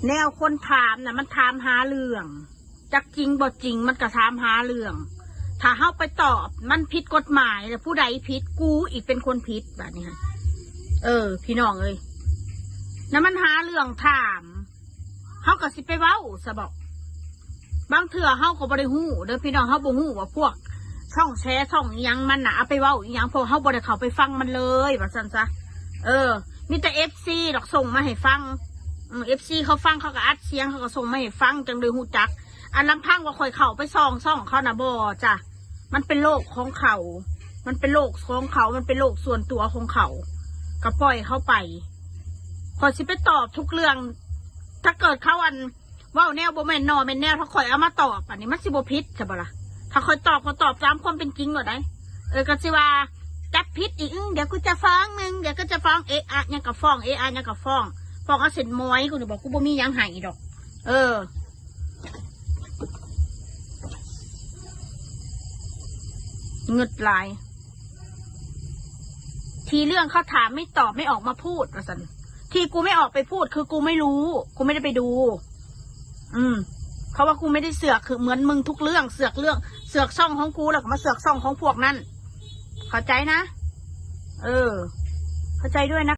ແນວຄົນຖາມນະ ມັນຖາມຫາເລື່ອງ ຈັກຈິງບໍ່ຈິງ ມັນກໍຖາມຫາເລື່ອງ. ຖ້າເຮົາໄປຕອບມັນຜິດກົດໝາຍ ແລ້ວຜູ້ໃດຜິດ? ກູອີກເປັນຄົນຜິດບາດນີ້ຫັ້ນ. ເອີ ພີ່ນ້ອງເອີຍ ນະ ມັນຫາເລື່ອງຖາມ ເຮົາກໍຊິໄປເວົ້າຊະບໍ? ບາງເທື່ອເຮົາກໍບໍ່ໄດ້ຮູ້ເດີພີ່ນ້ອງ ເຮົາບໍ່ຮູ້ວ່າພວກຊ່ອງແຊຊ່ອງອີ່ຫຍັງມັນນະ ເອົາໄປເວົ້າອີ່ຫຍັງ ເພາະເຮົາບໍ່ໄດ້ເຂົ້າໄປຟັງມັນເລີຍ ວ່າຊັ້ນຊະ. ເອີ ມີແຕ່ເອັຟຊີດອກສົ່ງມາໃຫ້ຟັງ. ອືມ ເອັຟຊີເຂົາຟັງ ເຂົາກໍອັດສຽງ ເຂົາກໍສົ່ງມາໃຫ້ຟັງ ຈັ່ງໄດ້ຮູ້ຈັກ. ອັນລຳພັງວ່າຂ້ອຍເຂົ້າໄປສ່ອງຊ່ອງເຂົານະ ບໍ່ຈ້ະ. ມັນເປັນໂລກຂອງເຂົາ ມັນເປັນໂລກຂອງເຂົາ ມັນເປັນໂລກສ່ວນຕົວຂອງເຂົາ ກໍປ່ອຍເຂົາໄປ. ຂ້ອຍຊິໄປຕອບທຸກເລື່ອງ ຖ້າເກີດເຂົາ ອັນ ເວົ້າແນວບໍ່ແມ່ນໜໍ່ແມ່ນແນວ ຖ້າຂ້ອຍເອົາມາຕອບ ອັນນີ້ມັນຊິບໍ່ຜິດຊະບໍ່ລະ? ຖ້າຂ້ອຍຕອບ ຂ້ອຍຕອບຕາມຄວາມເປັນຈິງໂລດໃດ໋. ເອີ ກໍຊິວ່າຈັບຜິດອີກ ອື ດຽວກູຈະຟ້ອງມຶງ ດຽວກູຈະຟ້ອງ ເອະອະຫຍັງກໍຟ້ອງ ເອະອະຫຍັງກໍຟ້ອງ. ຟ້ອງເອົາເສັ້ນມອຍກູນີ້ບໍ? ກູບໍ່ມີຫຍັງໃຫ້ດອກ. ເອີ ງຶດຫຼາຍ ທີ່ເລື່ອງເຂົາຖາມ ໄມ່ຕອບ ໄມ່ອອກມາພູດວ່າຊັ້ນ. ທີ່ກູໄມ່ອອກໄປພູດ ຄືກູໄມ່ຮູ້ ກູໄມ່ໄດ້ໄປດູ. ອືມ ເພາະວ່າກູໄມ່ໄດ້ເສືອກ ຄືເໝືອນມຶງທຸກເລື່ອງ ເສືອກເລື່ອງ ເສືອກຊ່ອງຂອງກູ ແລ້ວກໍມາເສືອກຊ່ອງຂອງພວກນັ້ນ ເຂົ້າໃຈນະ? ເອີ ເຂົ້າໃຈດ້ວຍນະ.